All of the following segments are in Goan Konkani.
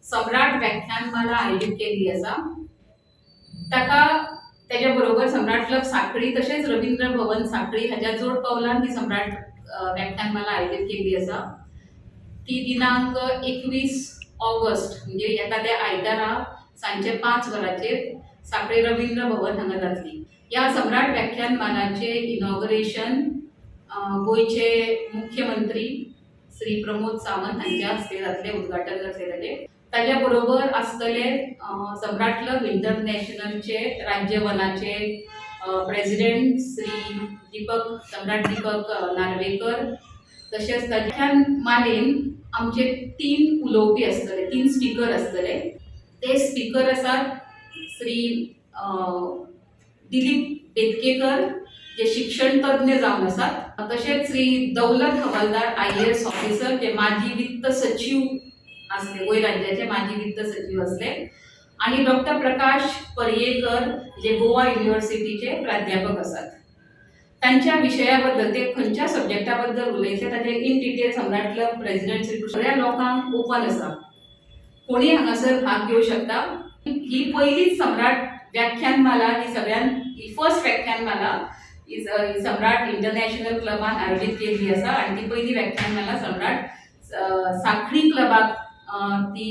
सम्राट व्याख्यानमाला आयोजीत केल्ली आसा. ताका तेज्या बरोबर सम्राट क्लब सांखळी तशेंच रवींद्र भवन सांखळी हाज्या जोड पावलान ही सम्राट व्याख्यानमाला आयोजीत केल्ली आसा. ती दिनांक 21 ऑगस्ट, म्हणजे येता त्या आयतारा सांजचे 5 वरांचेर सांखळी रवींद्र भवन हांगा जातली. ह्या सम्राट व्याख्यानमालाचे इनॉग्रेशन गोंयचे मुख्यमंत्री श्री प्रमोद सावंत हांच्या हस्ते जातलें, उद्घाटन जातलें ताजें. ताज्या बरोबर आसतले सम्राट क्लब इंटरनॅशनलचे राज्यवनाचे प्रेसिडेंट श्री दीपक सम्राट दीपक नार्वेकर. तशेंच ताज्या मालेन आमचे तीन उलोवपी आसतले, तीन स्पिकर आसतले. ते स्पिकर आसात श्री दिलीप बेतकेकर, जे शिक्षण तज्ञ जावन आसात, तशेंच श्री दौलत हवालदार, आयएएस ऑफिसर, जे माजी वित्त सचीव आसले, गोंय राज्याचे माजी वित्त सचीव आसले, आणि डॉक्टर प्रकाश पर्येकर, जे गोवा युनिव्हर्सिटीचे प्राध्यापक आसात. तांच्या विशया बद्दल, ते खंयच्या सब्जेक्टा बद्दल उलयतले ताचे in detail Samrat club president Shri सगळ्या लोकांक ओपन आसा, कोणी हांगासर भाग घेवं शकता. ही पयलीच सम्राट व्याख्यानमाला, ही सगळ्यान ही फर्स्ट व्याख्यानमाला ही सम्राट इंटरनॅशनल क्लबान आयोजीत केल्ली आसा आनी ती पयली व्याख्यानमाला सम्राट सांखळी क्लबाक ती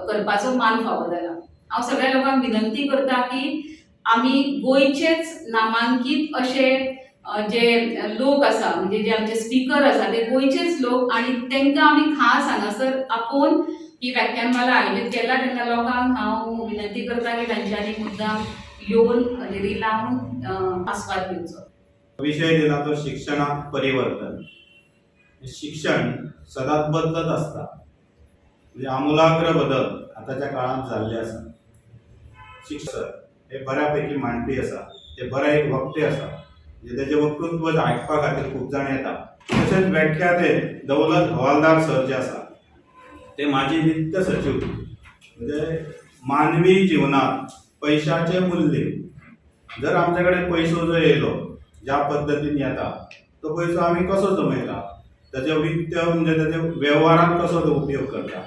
करपाचो मान फावो जाला. हांव सगळ्या लोकांक विनंती करता की आमी गोंयचेच नामांकीत अशे जे लोक आसा, म्हणजे जे आमचे स्पिकर आसा, ते गोंयचेच लोक आनी तांकां आमी खास हांगासर आपोवन ही व्याख्यानमाला आयोजीत केला. तेन्ना लोकांक हांव विनंती करता की तांच्यांनी मुद्दाम येवन हजेरी लावन आस्वाद घेवचो. विषय दिला तो शिक्षणात परिवर्तन. शिक्षण सदांच बदलत आसता, म्हणजे आमूलाग्र बदल आतांच्या काळांत जाल्ले आसा. शिक्षक हे बऱ्यापैकी मांडपी आसा, ते बरे एक वक्ते आसा, म्हणजे तेजें वक्तृत्व आयकपा खातीर खूब जाण येता. तशेंच व्याख्याते दौलत हवालदार सर जे आसा, ते माजी वित्त सचीव. म्हणजे मानवी जिवनात पैशाचे मूल्य, जर आमचे कडेन पयसो जर येयलो, ज्या पद्दतीन येता तो पयसो आमी कसो जमयता, ताचे वित्त म्हणजे ताचे वेव्हारात कसो तो उपयोग करता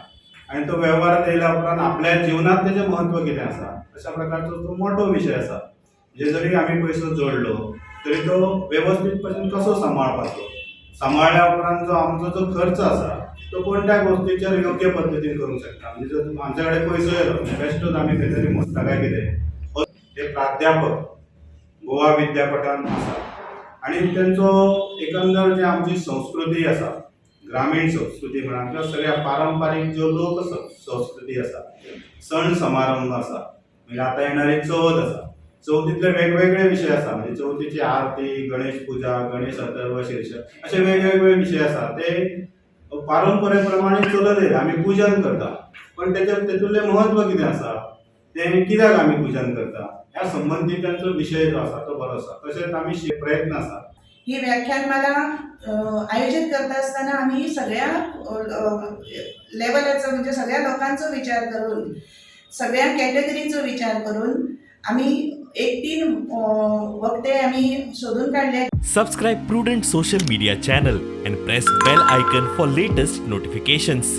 आनी तो वेव्हारात येयल्या उपरांत आपल्या जिवनात तेजें म्हत्व कितें आसा, अशा प्रकारचो तो मोठो विशय आसा. म्हणजे जरी आमी पयसो जोडलो तरी तो वेवस्थीत पसून कसो सांबाळपाचो, सांबाळ्ळ्या उपरांत जो आमचो जो खर्च आसा तो कोणत्या गोष्टीचेर योग्य पद्दतीन करूंक शकता. म्हणजे जर आमच्या कडेन पयसो येयलो, बेश्टोच आमी खंय तरी मोडटा काय कितें. ते प्राध्यापक गोवा विद्यापीठान आसा आनी तेंचो एकंदर जी आमची संस्कृती आसा, ग्रामीण संस्कृती म्हणा किंवा सगळ्या पारंपारीक ज्यो लोक संस्कृती आसा, सण समारंभ आसा, म्हणजे आतां येणारी चवथ आसा, चवथीतले वेगवेगळे विशय आसा, म्हणजे चवथीची आरती, गणेश पुजा, गणेश अथर्व शीर्ष असे वेगवेगळे विशय आसा, ते पारंपरे प्रमाणे चलत येयले. आमी पुजन करता, पण तेजे तेतूंतलें म्हत्व कितें आसा, तें कित्याक आमी पुजन करता, ह्या संबंदीत तांचो विशय जो आसा तो बरो आसा. तशेंच आमी प्रयत्न आसा. ही व्याख्यानमाला आयोजित करता असताना आम्ही सगळ्या लेवलाचो, म्हणजे सगळ्या लोकांचो विचार करून, सगळ्या कॅटेगरीचो विचार करून आम्ही एक तीन वक्ते आम्ही शोधून काढले. Subscribe Prudent Social Media channel and press bell icon for latest notifications.